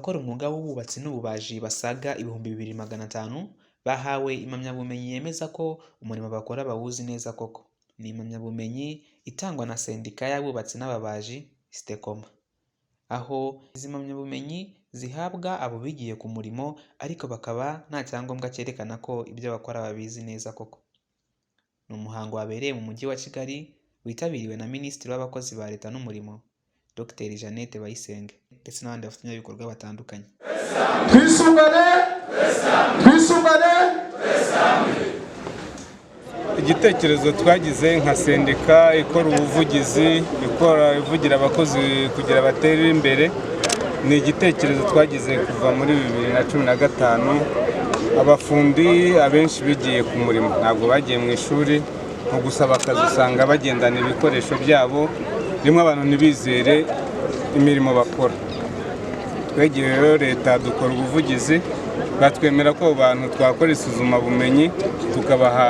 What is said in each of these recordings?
Abakora umwuga w'ubwubatsi n'ububaji basaga 2500 bahawe impamyabumenyi yemeza ko umurimo bakora bawuzi neza koko. Ni impamyabumenyi itangwa na Sendika y'Abubatsi n'Ababaji STECOMA, aho izi mpamyabumenyi zihabwa abo bigiye ku murimo ariko bakaba nta cyangombwa cyerekana ko ibyo bakora babizi neza koko. Ni umuhango wabereye mu Mujyi wa Kigali, witabiriwe na Minisitiri w'Abakozi ba Leta n'Umurimo, Dr Jeannette Bayisenge, ndetse n'abandi bafatanyabikorwa batandukanye. Twisungane, twisungane. Igitekerezo twagize nka sendika ikora ubuvugizi, ikora ivugira abakozi kugira batere imbere, ni igitekerezo twagize kuva muri 2015. Abafundi abenshi bigiye ku murimo, ntabwo bagiye mu ishuri. Mu gusaba akazi usanga bagendana ibikoresho byabo, rimwe abantu ntibizere imirimo bakora. Twegereye rero leta, dukora ubuvugizi, batwemera ko abo bantu twakora isuzumabumenyi, tukabaha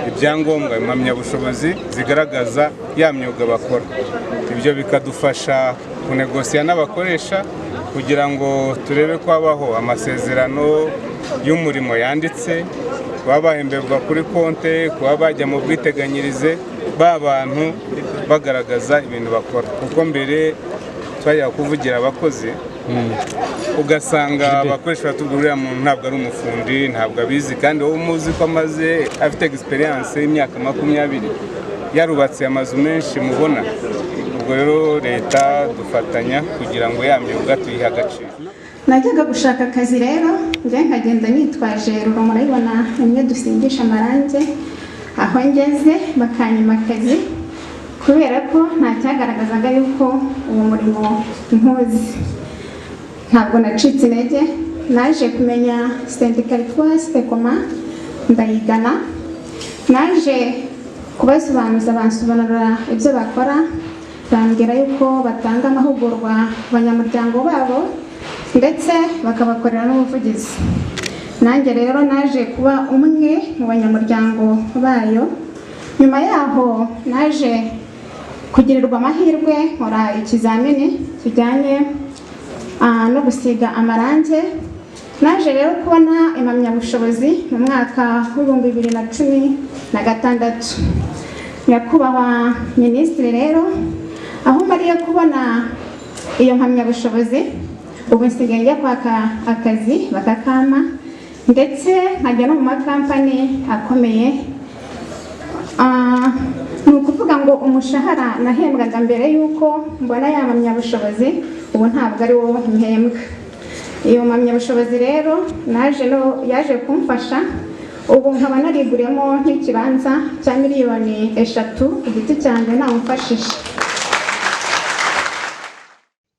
ibyangombwa, impamyabushobozi zigaragaza ya myuga bakora. Ibyo bikadufasha kunegosiya n'abakoresha kugira ngo turebe ko habaho amasezerano y'umurimo yanditse, kuba bahemberwa kuri konte, kuba bajya mu bwiteganyirize, ba bantu bagaragaza ibintu bakora. Kuko mbere twajyaga kuvugira abakozi, ugasanga abakoresha batubwira: "Uriya muntu ntabwo ari umufundi, ntabwo abizi." Kandi wowe umuzi ko amaze afite experience y'imyaka 20, yarubatse amazu menshi mubona. Ubwo rero leta dufatanya kugira ngo ya myuga tuyihe agaciro. Najyaga gushaka akazi rero, njye nkagenda nitwaje ruro, murayibona, imwe dusigisha amarangi. Aho ngeze bakanyima akazi kubera ko nta cyagaragazaga yuko uwo murimo nkuzi. Ntabwo nacitse intege. Naje kumenya sendika yitwa STECOMA, ndayigana. Naje kubasobanuza, bansobanurira ibyo bakora, bambwira yuko batanga amahugurwa ku banyamuryango babo, ndetse bakabakorera n'ubuvugizi. Nanjye rero naje kuba umwe mu banyamuryango bayo. Nyuma yaho naje kugirirwa amahirwe, nkora ikizamini kijyanye no gusiga amarangi. Naje rero kubona impamyabushobozi mu mwaka w'2016. Nyakubahwa Minisitiri rero, aho mariye kubona iyo mpamyabushobozi, ubu nsigaye njya kwaka akazi bakakampa, ndetse nkajya no mu makampani akomeye. Ni ukuvuga ngo umushahara nahembwaga mbere y'uko mbona ya mpamyabushobozi, ubu ntabwo ari wo mpembwa. Iyo mpamyabushobozi rero naje no yaje kumfasha, ubu nkaba nariguriyemo nk'ikibanza cya miliyoni 3 ku giti cyanjye, ntawumfashije.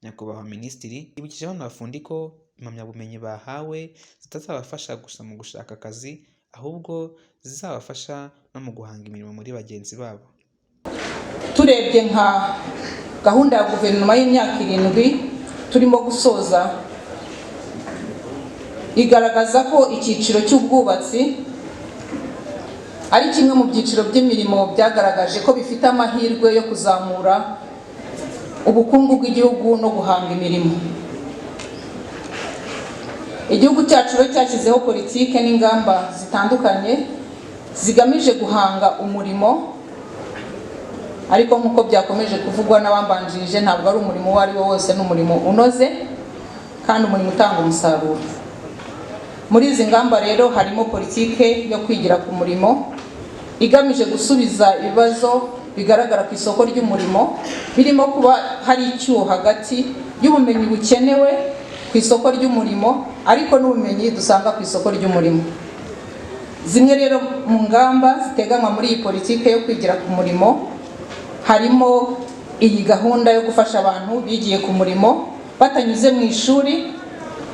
Nyakubahwa Minisitiri yibukije bano bafundi ko impamyabumenyi bahawe zitazabafasha gusa mu gushaka akazi, ahubwo zizabafasha no mu guhanga imirimo muri bagenzi babo. Turebye nka gahunda ya guverinoma y'imyaka 7 turimo gusoza, igaragaza ko icyiciro cy'ubwubatsi ari kimwe mu byiciro by'imirimo byagaragaje ko bifite amahirwe yo kuzamura ubukungu bw'igihugu no guhanga imirimo. Igihugu cyacu rero cyashyizeho politike n'ingamba zitandukanye zigamije guhanga umurimo, ariko nk'uko byakomeje kuvugwa n'abambanjirije, ntabwo ari umurimo uwo ari wo wose, ni umurimo unoze kandi umurimo utanga umusaruro. Muri izi ngamba rero harimo politike yo kwigira ku murimo, igamije gusubiza ibibazo bigaragara ku isoko ry'umurimo, birimo kuba hari icyuho hagati y'ubumenyi bukenewe ku isoko ry'umurimo ariko n'ubumenyi dusanga ku isoko ry'umurimo. Zimwe rero mu ngamba ziteganywa muri iyi politike yo kwigira ku murimo harimo iyi gahunda yo gufasha abantu bigiye ku murimo batanyuze mu ishuri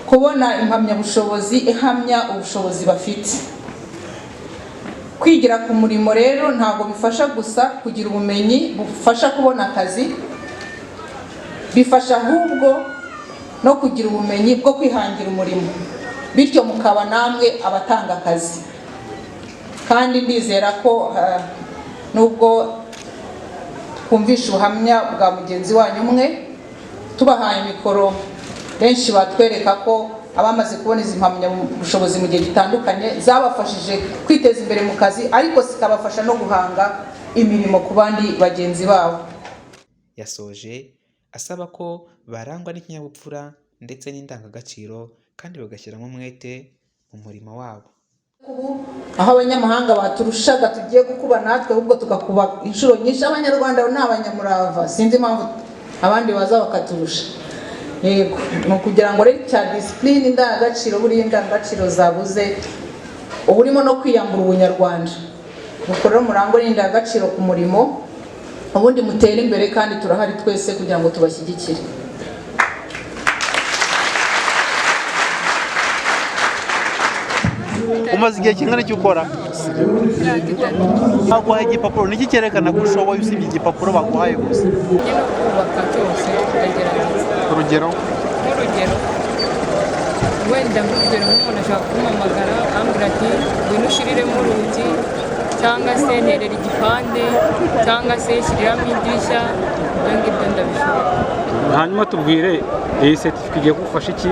kubona impamyabushobozi ihamya ubushobozi bafite. Kwigira ku murimo rero ntabwo bifasha gusa kugira ubumenyi bufasha kubona akazi, bifasha ahubwo no kugira ubumenyi bwo kwihangira umurimo, bityo mukaba namwe abatanga akazi. Kandi ndizera ko nubwo twumvisha ubuhamya bwa mugenzi wanyu umwe, tubahaye mikoro. Benshi batwereka ko abamaze kubona izi mpamyabushobozi mu gihe gitandukanye zabafashije kwiteza imbere mu kazi, ariko zikabafasha no guhanga imirimo ku bandi bagenzi babo. Yasoje asaba ko barangwa n'ikinyabupfura ndetse n'indangagaciro kandi bagashyiramo umwete mu murimo wabo. Ubu aho abanyamahanga baturushaga tugiye gukuba natwe, ahubwo tugakuba inshuro nyinshi. Abanyarwanda ni abanyamurava, sinzi impamvu abandi baza bakaturusha. Yego, ni ukugira ngo rero cya discipline, indangagaciro, buriya indangagaciro zabuze uba urimo no kwiyambura ubunyarwanda. Nuko rero murangwe n'indangagaciro ku murimo, ubundi mutere imbere, kandi turahari twese kugira ngo tubashyigikire. Umaze igihe kingana iki ukora? Baguhaye igipapuro, niki cyerekana ko ushoboye usibye igipapuro baguhaye gusa? Njye no kubaka byose ndagerageza. Urugero? Nk'urugero wenda, nk'urugero nk'umuntu ashobora kumpamagara ambwira ati ngwino ushiriremo urugi, cyangwa se nterera igipande, cyangwa se shyiriramo idirishya, ibyo ngibyo ndabishobora. Hanyuma tubwire, iyi seritifika igiye kugufasha iki?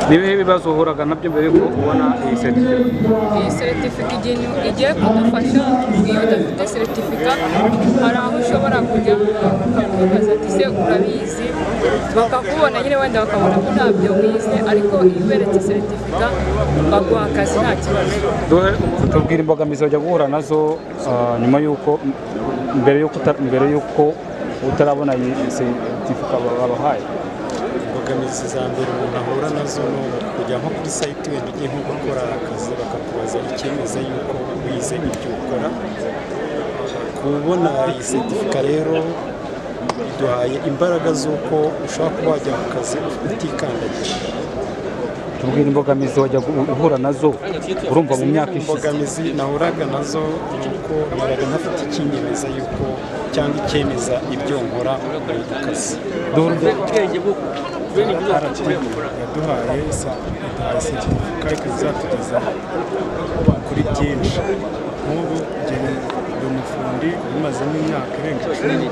Ni ibihe bibazo uhuraga nabyo mbere yuko ubona iyi seritifika? Iyi seritifika igihe igiye kudufasha, iyo udafite seritifika hari aho ushobora kujya bakakubaza ati se urabizi, bakakubona nyine wenda bakabona ko ntabyo wize, ariko iyo uberetse seritifika baguha akazi nta kibazo. Duhe, tubwire imbogamizi wajya guhura nazo nyuma y'uko mbere y'uko utarabona iyi seritifika babahaye. Imbogamizi za mbere umuntu ahura nazo ni kujya nko kuri site, wenda ugiye nko gukora akazi bakakubaza icyemeza yuko wize ibyo ukora. Kubona iyi seritifika rero biduhaye imbaraga z'uko ushobora kuba wajya mu kazi utikandagira. Tubwire imbogamizi wajya guhura nazo urumva mu myaka ishize. Imbogamizi nahuraga nazo ni uko nahuraga ntafite ikinyemeza yuko cyangwa icyemeza ibyo nkora mu kazi. Duhe urugero. RTB yaduhaye seritifika ikazatugeza kuri byinshi. Nk'ubu njye ndi umufundi ubimazemo imyaka irenga 10.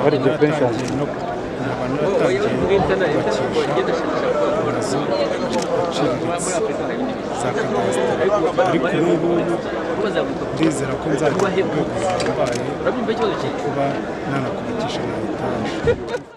Warigiye benshi. Naratangiye no nkaba naratangiye kubakisha amazu aciriritse za kadasiteri, ariko ubu ngubu ndizera ko nzagera ku rwego ruhambaye kuba nanakubakisha na etaje.